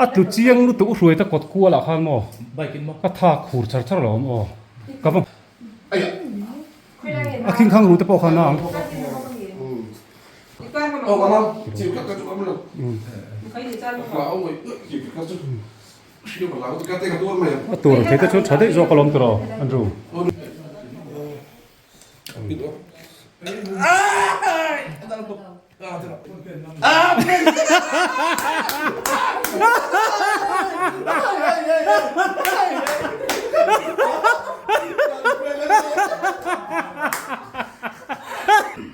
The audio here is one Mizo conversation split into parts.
A tlu chiang lutuk u hruai ta kawt kual ah khan maw ka thak khur char char lo awm aw ka va a khing khang ru te pawh khan a ang. A tur thei te chuan tha daih zawk alawm tiraw Andrew.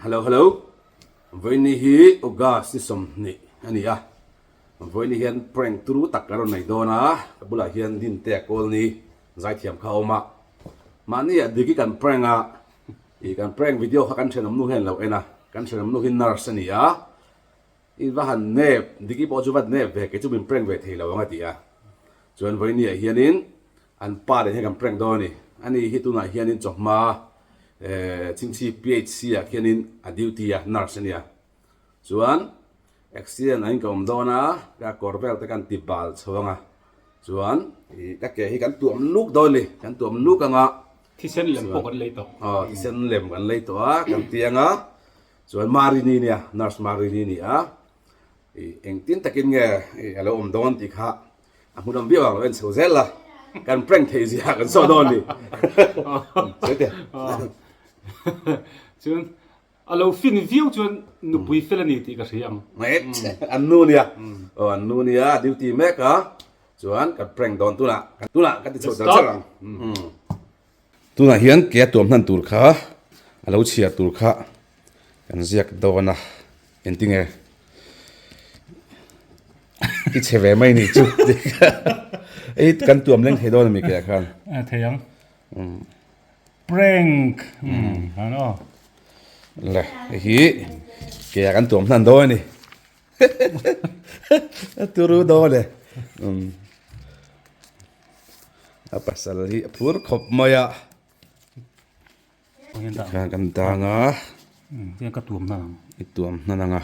Hello hello Vawiini hi August ni 20 a ni a Vawiini hian prank turu tak ka rawn nei dawn a ka bulah hian Dintea Kawlni Zaithiam kha a awm a, mahni ah Diki kan prank a, ih kan prank video kha kan thenawm nu hian lo en a, kan thenawm nu hi nurse a ni a, i va han nep, Diki pawh chu va nep ve, kei chu min prank ve thei lo ang a ti a, chuan vawiini ah hianin an pa leh hian kan prank dawn a ni, ani hi tunah hianin chawhma eh chhingchhi PHC ah khianin a duty a, nurse a ni a, chuan Accident angin ka awm dawn a, ka kawr vel te kan ti bal chho ang a, chuan ih ka ke hi kan tuam luk dawn a ni, kan tuam luk ang a. Thisen lem pawh kan lei tawh. Aw thisen lem kan lei tawh a, kan ti ang a, chuan Marini nia, nurse Marini ni a, ih engtin takin nge ih a lo awm dawn tih kha a hmunawm viau ang lo en chho zel la, kan prank theih zia kan saw dawn a ni. Sawi teh. Chuan A lo fin viau chuan nupui fel a ni tih ka hria ang. An nu nia. Aw an nu nia duty mek a. Chuan kan prank dawn tunah tunah ka ti chho char char ang. Tunah hian ke a tuam hnan tur kha a lo chhiar tur kha kan ziak dawn a. Engtinge i chhe ve mai ni chu. Ei kan tuam leng thei dawn a mi ke ah khan. Thei ang. Prank han aw. Le hei hi ke ah kan tuam hnan dawn a ni. A turu dawn e. A pasal hi a phur khawp mai a. Tikhan kan dang a. Ka tuam hnan ang. I tuam hnan ang a.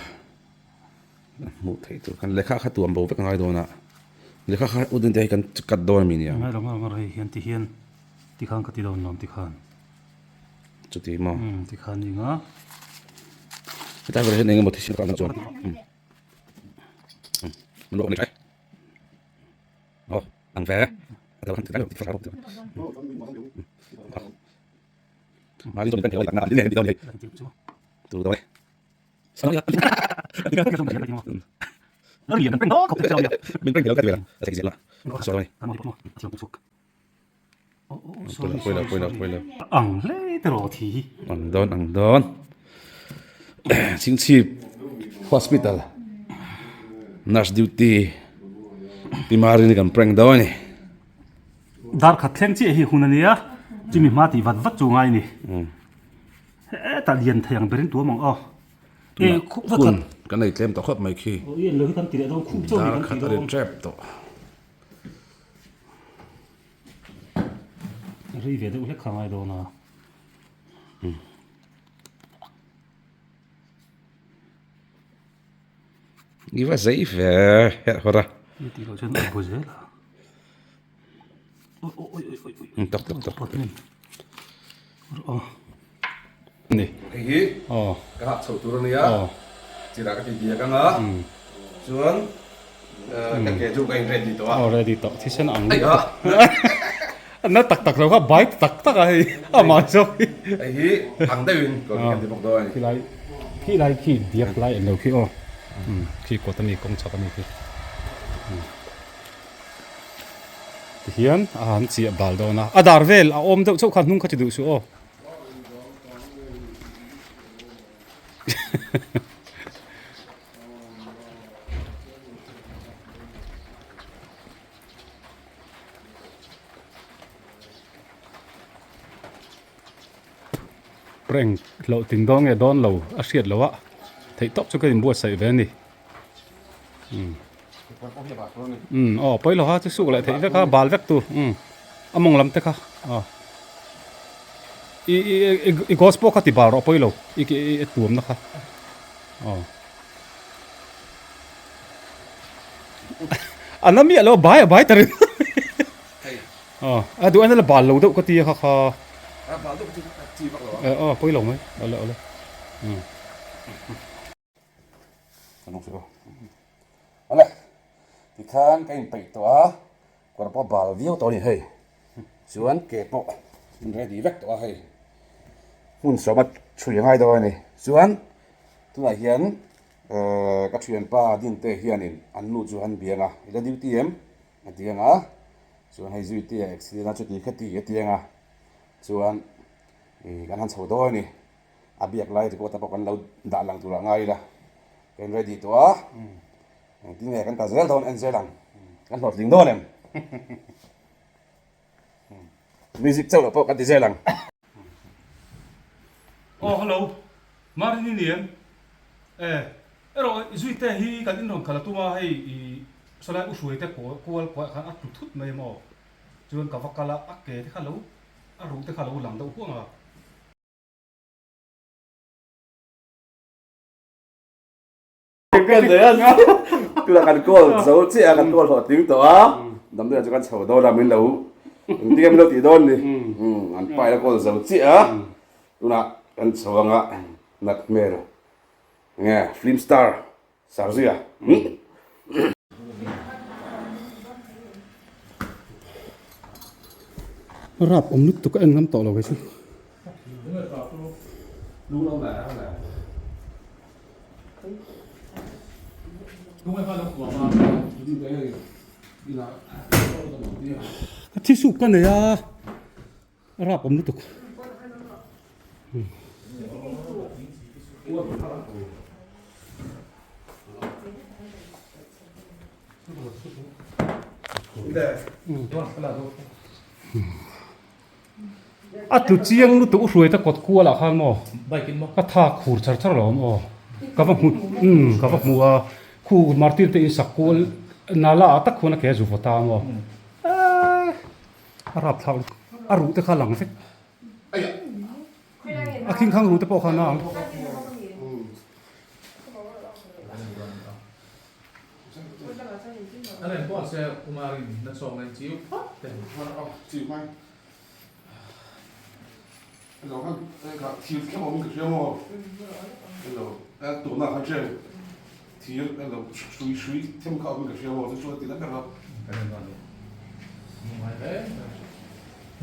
Hmuh theih tur khan lehkha kha tuam bo vek a ngai dawn a. Lehkha kha u dinte hi kan cut dawn a mi nia. Ngai lo ngai lo hei hian ti hian ti khan ka ti dawn lawm ti khan. Chuti maw? Umm ti khan ni nga. Hetlai vel hian eng emaw thisen ka chuan. Umm umm lo ni thlai. Aw ang ve. Tu dawn e. Ang hle te rawh thi hi. Ang dawn ang dawn. Chhingchhip hospital nurse duty Pi Marini kan prank dawn a ni. Dar khat thleng chiah hi hun a nia chumi hma tih vat vat chu ngai a ni. Hetah lian thei ang berin tuam ang aw. E khup va khat. Kan ei tlem tawh khawp mai khi. Aw i en lo hi kan ti leh dawn khup chauh hi kan ti dawn. Dar khat a ri tep tawh. Rei ve deuh hlek kha ngai dawn a. I va zei ve herh hawr a. I tih loh chuan a bu zel a. Tak tak tak. Ni. Hei hi ka hak chho tur a nia. Chirah ka ti diak ang a. Chuan ka ke chu ka in ready tawh a. Aw ready tawh thisen ang. Na tak tak lo kha bai tak tak a hei amah zawk hi. Hei hi ang deuhin ka kan ti bawk dawn a ni. Khi lai khi lai khi diak lai en lo khi aw. Khi kawt a mi kawng chhak a mi khi. Tihian a han chiah bal dawn a, a dar vel a awm deuh chauh kha hnung kha ti duh suh aw. Prank hlauh ting dawn nge dawn lo a hriat loh a, theih tawp chu ka inbuatsaih ve a ni. Umm aw pawi lo ha chu suk leh theih vek a bal vek tu umm a mawng lam te kha aw i i i gos pawh kha ti bal rawh pawi lo i i tuam na kha aw. A na miah lo a bai a bai ta ringawt mai. Aw a duh ain a la bal lo deuh ka ti a kha kha. A bal deuh chu a chi vak lo a. Aw pawi lo mai awle awle. Awle tikhan ka inpeih tawh a kawr pawh bal viau tawh a ni hei chuan ke pawh in ready vek tawh a hei hmun sawma chhui a ngai dawn a ni chuan tunah hian ehh ka thianpa Dinte hianin an nu chu an biang a i la duty em a ti ang a chuan hei zuite a accident a chuti khati a ti ang a chuan ih kan han chho dawn a ni. A biak lai record a pawh kan lo dah lang tur ah ngai ila ka in ready tawh a engtin nge kan ta zel dawn en zel ang kan hlawhtling dawn em music chauh loh pawh kan ti zel ang. Aw hello Marini ni em e erawh Zuite hi kan inrawn khalh a tum a hei i sawlai u hruai te kual kual khan a tlu thut mai em aw chuan ka va kal a a ke te kha lo a ruh te kha lo lang deuh huang a. Tuna kan call zo chiah a kan call hlawh tling tawh a damdawi chu kan chho dawn a min lo engtin nge min lo tih dawn ni an pa in a call zo chiah a tunah kan chho anga nat hmel enge film star Sarzuia Rap awm lutuk a en ngam tawh lo kei chu. Ka thi suk ka nei a. A rap awm lutuk. A tlu chiang lutuk u hruai ta kawt kual ah khan maw ka tha khur char char lo awm aw ka va hmu umm ka va hmu a khu martir te in sak kual nala ah tak khuan a ke a zu vaw ta maw eee. A rap thlak lutuk. A ruh te kha lang vek. A khing khang ruh te pawh kha na ang.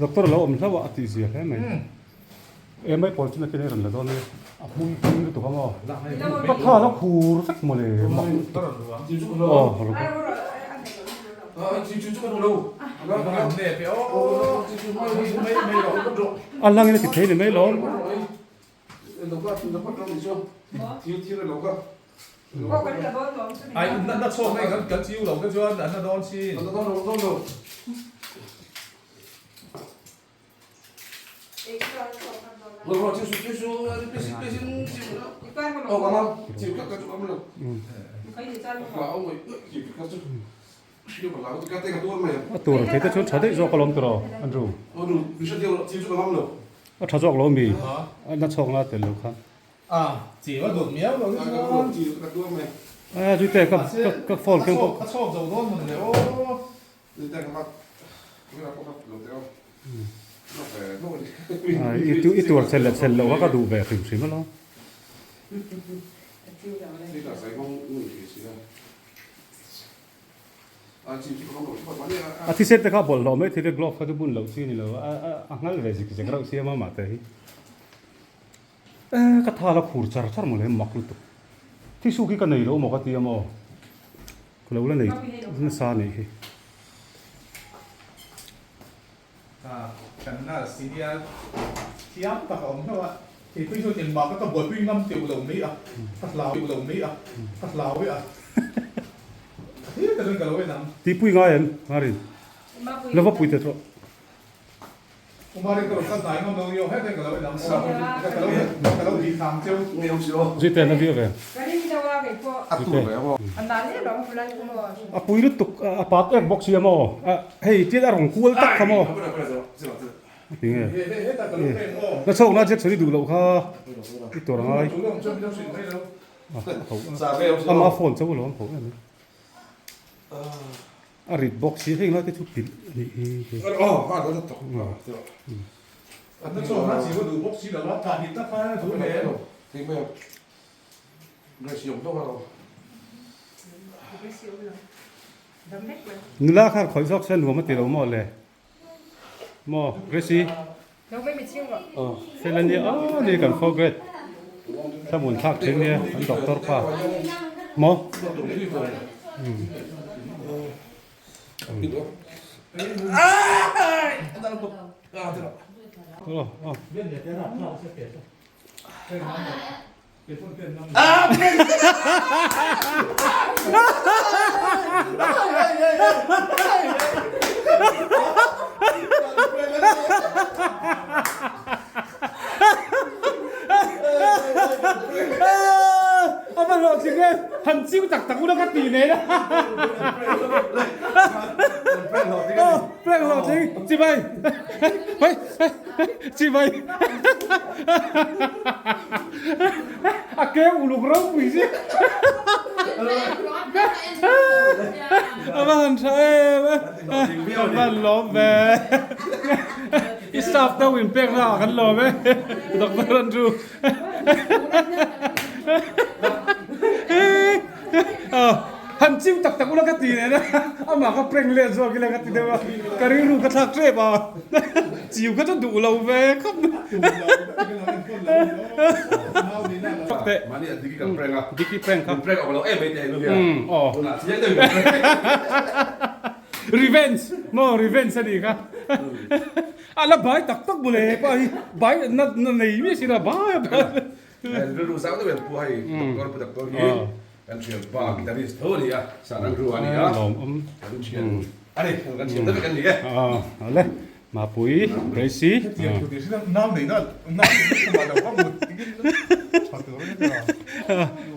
Doctor lo awm hlauh a a tih zia hle mai. E mai pawl chu nakin a rawn la dawn ania a hmui ping lutuk a maw ka tha la khur vek mawle mak lutuk aw a langin a ti thei ni mai lawm. A tur thei te chuan tha daih zawk alawm tiraw Andrew? A tha zawk lo mi? A na chhawk na tel lo khan. A zui te ka ka phone keng pawh. I tur chel leh chel loh kha ka duh ve hrim hrim alawm. A thisen te kha bawlhhlawh mai thei te glove kha chu bun loh chi a ni lo a a nghal ve zik zek reuh sia mama te hi. E ka tha la khur char char mawle mak lutuk. Tissue khi ka nei lo maw ka ti a maw. Ka lo la nei nasa a nih hi. Kan nurse senior thiam tak a awm hlauh a, keipui chuan engmah ka ka buaipui ngam teuh lo mai a, ka hlau teuh lo mai a, ka hlau e a, a thil tak in ka lo en ang. Tihpui ngai em Marin? La va pui teh rawh. Umarin ka rawn kal hnai ngam lo io hetah ka lo en ang aw, ka lo ka lo bih thang cheu. Zui te na viau ve. A pui lutuk a pat ek bawk sia maw hei tial a rawn kual tak kha maw tinge na chhawk na Jackson i duh loh kha i tur a ngai ama phone chauh alawm ho em. A rit bawk si heng lai te chu pilh a nih hi. Nula khan khawih zawk se nuam a ti lo maw le? Maw Gracie? Aw fel a nia aw ni kan fourth grade thlamun thlak thin nia an doctor pa maw aw aw. A va hlawh tling e, han chiu tak tak ula ka ti nen a. Prank hlawh tling, chibai. Chibai. A ke uluk ropui si. A va han tha em e. A va han lawm ve. I staff deuh in pek na ah kan lawm e. Doctor Andrew. Han chiu tak tak ula ka ti nen a, amah ka prank let zawk ila ka ti deuh a, ka rilru ka thlak tep a, chiu kha chu duh lo ve khawp mai. Diki prank kha. Revenge maw revenge a nih kha. A la bai tak tak mawle he pa hi bai na nei miah sin a bai a bai. Rilru zau deuh em pu hei doctor pu doctor hi kan thian pa guitarist tho a ni a San Andrew a ni a kan thian a ni kan thian deuh vek an ni e. Awle Mapui Gracie.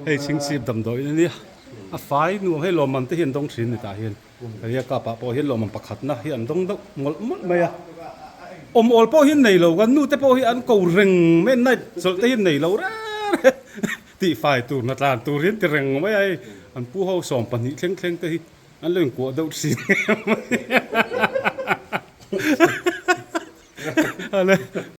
Hei chhingchhip damdawiin a nia a fai nuam hei lawmman te hi an dawng thin ni tah hian. Ria cup ah pawh hian lawmawm pakhatna hi an dawng deuh mawlh mawlh mai a, awm awl pawh hi nei lo kan nu te pawh hi an ko reng mai a, night chawlh te hi nei lo reng reng tihfai tur hna tlan tur hi an ti reng mai a hei an pu ho 12 thleng thleng te hi an lo inkuah deuh thin em mai.